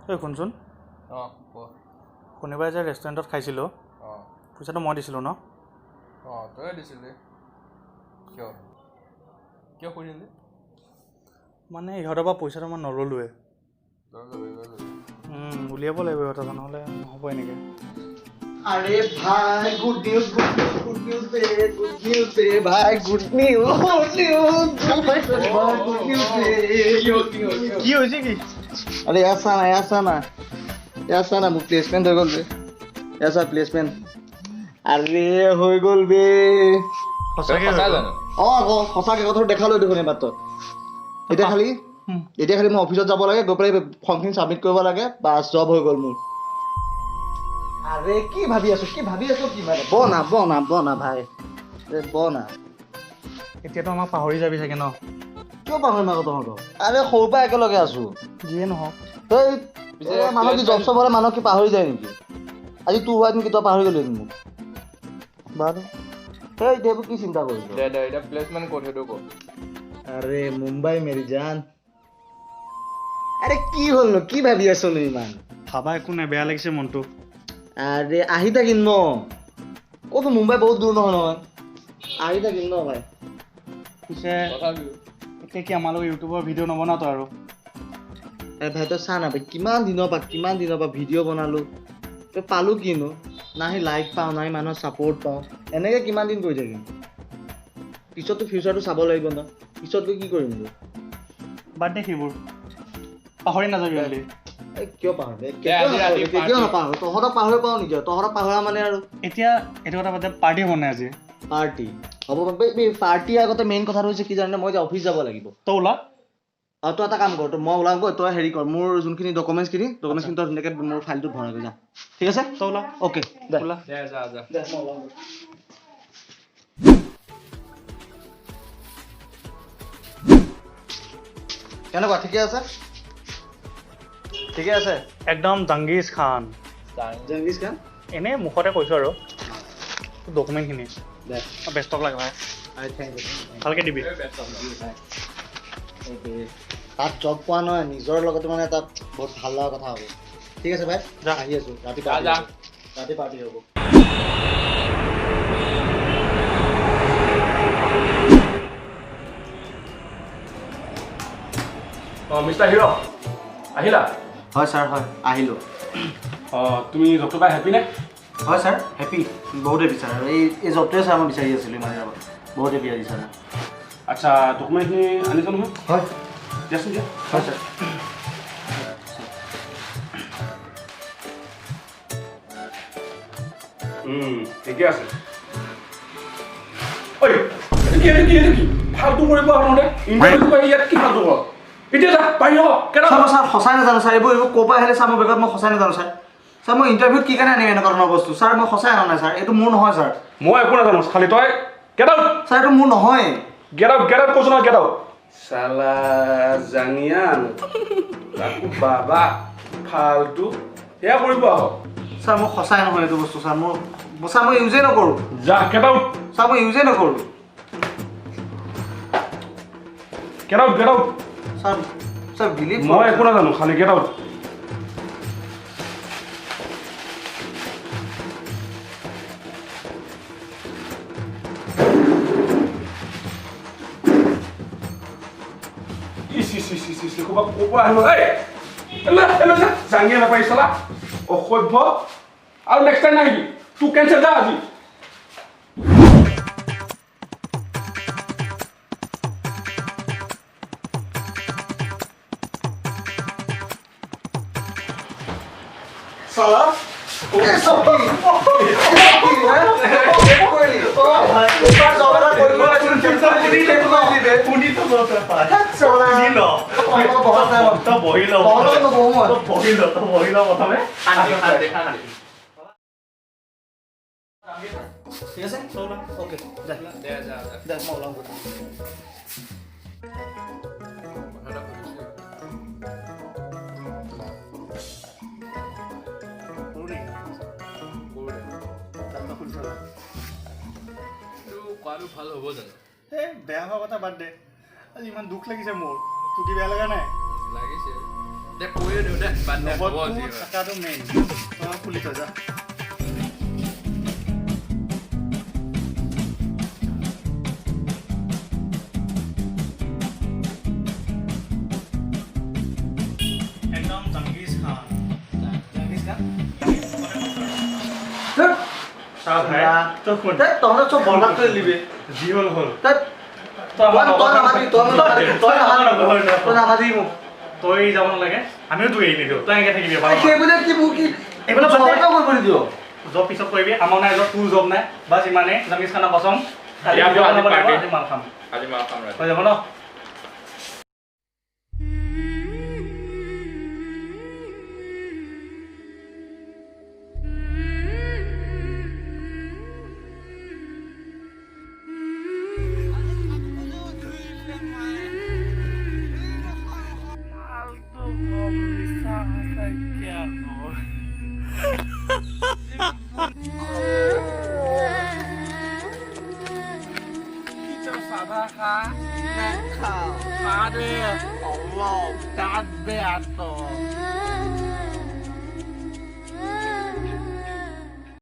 ঐ শুনচোন। অঁ, ক। শনিবাৰে যে ৰেষ্টুৰেণ্টত খাইছিলোঁ, পইচাটো মই দিছিলোঁ ন? অঁ, তয়ে দিছিলি। কিয় কিয় সুধিলি? মানে ইহঁতৰ পৰা পইচাটো মই নল'লোৱে। লৈ ল'বি, লৈ ল'বি। উলিয়াব লাগিব ইহঁতৰ পৰা, নহ'লে নহ'ব এনেকৈ। আৰে ভাই, good news, good news, good news দে, গুড নিউজ দে ভাই, গুড নিউজ, গুড নিউজ, ভাই, গুড নিউজ দে। কি হৈছে কি? আৰে ইয়াত চা না, ইয়াত চা না, ইয়াত চা না, মোৰ প্লেচমেণ্ট হৈ গ'ল বে। ইয়াত চা প্লেচমেণ্ট। আৰে হৈ গ'ল বে। সঁচাকৈ? সঁচাই জানো? অঁ, আকৌ সঁচাকৈ কথাটো দেখালো দেখোন এইমাত্ৰ। এতিয়া খালি মই অফিচত যাব লাগে, গৈ পেলাই ফৰ্মখিনি ছাবমিট কৰিব লাগে, বাছ জব হৈ গ'ল মোৰ। আৰে কি ভাবি আছো, কি ভাবি আছো কি মানে? বনা বনা বনা ভাই, এ বনা। এতিয়াতো আমাক পাহৰি যাবি চাগে ন? কিয় পাহৰিম আকৌ তহঁতক? আৰে সৰুৰ পৰা একেলগে আছো। যিয়ে নহওক। তই মানুহ কি জব চব হ'লে মানুহ কি পাহৰি যায় নেকি? আজি তোৰ হোৱা নেকি, তই পাহৰি গ'লি মোক? বাৰু। তই এতিয়া এইবোৰ কি চিন্তা কৰিছ? দে দে, এতিয়া প্লেচমেণ্ট ক'ত সেইটো ক। আৰে মুম্বাই মেৰি জান। আৰে কি হ'লনো, কি ভাবি আছনো ইমান? ভাবা একো নাই, বেয়া লাগিছে মনটো। আৰে আহি থাকিম ন, ক'তো মুম্বাই বহুত দূৰ নহয় নহয়, আহি থাকিম ন ভাই। পিছে তথাপিও এতিয়া কি আমাৰ লগত ইউটিউবৰ ভিডিঅ' নবনাও তই আৰু? আৰে ভাই, তই চা না ভাই, কিমান দিনৰ পৰা ভিডিঅ' বনালো, তই পালো কিনো? নাই লাইক পাওঁ, নাই মানুহৰ ছাপৰ্ট পাওঁ। এনেকৈ কিমান দিন কৰি থাকিম? পিছততো ফিউচাৰটো চাব লাগিব ন, পিছত গৈ কি কৰিম গৈ? বাদ দে সেইবোৰ, পাহৰি নাযাবি বুলি। এই কিয় পাহৰো? দে, আজি ৰাতি কেতিয়াও party। নাপাহৰো। তহঁতক পাহৰিব পাৰো নেকি? তহঁতক পাহৰা মানে আৰু। এতিয়া এইটো কথা বাদ দে, পাৰ্টি হ'ব নাই আজি? পাৰ্টি হ'ব। পাৰ্টি আগতে মেইন কথাটো হৈছে কি জাননে, মই এতিয়া অফিচ যাব লাগিব। তই ওলা। আৰু তই এটা কাম কৰ, তই মই ওলামগৈ, তই হেৰি কৰ, মোৰ যোনখিনি ডকুমেণ্টছখিনি তই ধুনীয়াকৈ মোৰ ফাইলটোত ভৰাই লৈ যা, ঠিক আছে? তই ওলা। অ'কে, দে। ওলা। দে, যা যা। দে, মই ওলামগৈ। কেনেকুৱা, ঠিকে আছে? ঠিকে আছে? একদম জাংগিজ খান। জেংগিছ খান। এনেই মুখতে কৈছোঁ আৰু। ডকুমেণ্টখিনি দে। বেষ্ট অফ লাক ভাই। আই thank U. ভালকৈ দিবি। তাত জব পোৱা নহয়, নিজৰ লগতো মানে এটা বহুত ভাল লগা কথা হ'ব। ঠিক আছে ভাই। যা। আহি আছো, ৰাতি যা, পাৰ্টি যা। হ'ব। ৰাতি পাৰ্টি হ'ব। অঁ, মিষ্টাৰ হিৰ', আহিলা? হয় ছাৰ, হয়, আহিলোঁ। অঁ, তুমি জবটো পাই হেপী নে? হয় ছাৰ, হেপী, বহুত হেপী ছাৰ। এই জবটোৱে ছাৰ মই বিচাৰি আছিলোঁ ইমান দিনৰ পৰা। বহুত হেপী আজি ছাৰ। আচ্ছা, ডকুমেণ্টখিনি আনিছ নহয়? হয়। দিয়াচোন, দিয়া। হয় ছাৰ। ঠিকে আছে। ঐ, এইটো কি, এইটো কি, এইটো কি ফাল্টু কৰিব আহোঁতে? ইণ্টাৰভিউ কৰি ইয়াত কি ফাল্টু কৰ? এতিয়া যা, বাহিৰ হ, কেইটা। ছাৰ, মই ছাৰ সঁচাই নাজানো ছাৰ। এইবোৰ ক'ৰ পৰা আহিলে ছাৰ মোৰ বেগত, মই সঁচাই নাজানো ছাৰ। ছাৰ, মই ইণ্টাৰভিউত কি কাৰণে আনিম এনেকুৱা ধৰণৰ বস্তু? ছাৰ, মই সঁচাই অনা নাই ছাৰ, এইটো মোৰ নহয় ছাৰ। মই একো নাজানো, খালি তই গেট আউট। ছাৰ, এইটো মোৰ নহয়। গেট আউট, গেট আউট কৈছো নহয়, গেট আউট। চালা জাঙিয়ান, তাকো বাবা ফাল্টু সেয়া কৰিব আহ। ছাৰ, মোৰ সঁচাই নহয় এইটো বস্তু ছাৰ। মোৰ ছাৰ, মই ইউজেই নকৰোঁ। যা, গেট আউট। ছাৰ, মই ইউজেই নকৰোঁ। Get out, get out. Sir, sir, believe. মই একো নাজানো, খালি গেট আউট। ইচ ইচ ইচ ইচ ইচ, ক'ৰপা ক'ৰ পৰা আহিব? এই এলে এলে, যা, জাঙিয়া নাপাই চালা অসভ্য। আৰু নেক্সট টাইম নাহিবি, তোৰ কেঞ্চেল, যা আজি। চালা। এই চব কি? কি, হা? কি কৰিলি? জব এটা কৰিব লাগিছিল, শুনিতো চালা। শুনি ল। তহঁতৰ লগত বহা নাই মই। তই বহি ল। তহঁতৰ লগত নবহো মই। তই বহি ল, তই বহি ল প্ৰথমে। শান্তি, শান্তি, শান্তি। ঠিক আছে, অ'কে, দে। দে, যা যা। দে, মই ওলাওঁগৈ। কথা এটা সুধিছোঁ। কৰোঁ নেকি? কৰোঁ দে। তাত খুলি থলা। এইটো কোৱাটো ভাল হ'ব জানো? এই বেয়া হোৱা কথা বাদ দে, আজি ইমান দুখ লাগিছে মোৰ। তোৰ কি বেয়া লগা নাই? লাগিছে। দে কৈয়ে দিওঁ দে, বাদ দে, হ'ব যি হয়। থকাটো মেইন, তই খুলি থৈ যা। একদম জাংগিজ খান, জাংগিজ খান। চা ভাই, তই শুন। তহঁতে চব বৰবাদ কৰি দিবি। যি হ'ল হ'ল। তই তই আমাৰ তই নামাতিবি, তই নামাতিবি, তই নামাতিবি, তই নামাতিবি মোক। তই যাব নালাগে, আমিও তোক এৰি নিদিওঁ। তই এনেকে থাকিবি। সেইবুলি কি মোক কি এইবিলাক বাদ দে। জব কৰিব নিদিয়? জব পিছত কৰিবি, আমাৰ নাই জব, তোৰ জব নাই, বাছ ইমানেই। জাংগিজ খানৰ কচম, কালি ইয়াৰ ভিডিঅ' আজি বনাব লাগিব, party। আজি মাল খাম। আজি মাল খাম ৰাতি। হৈ যাব ন?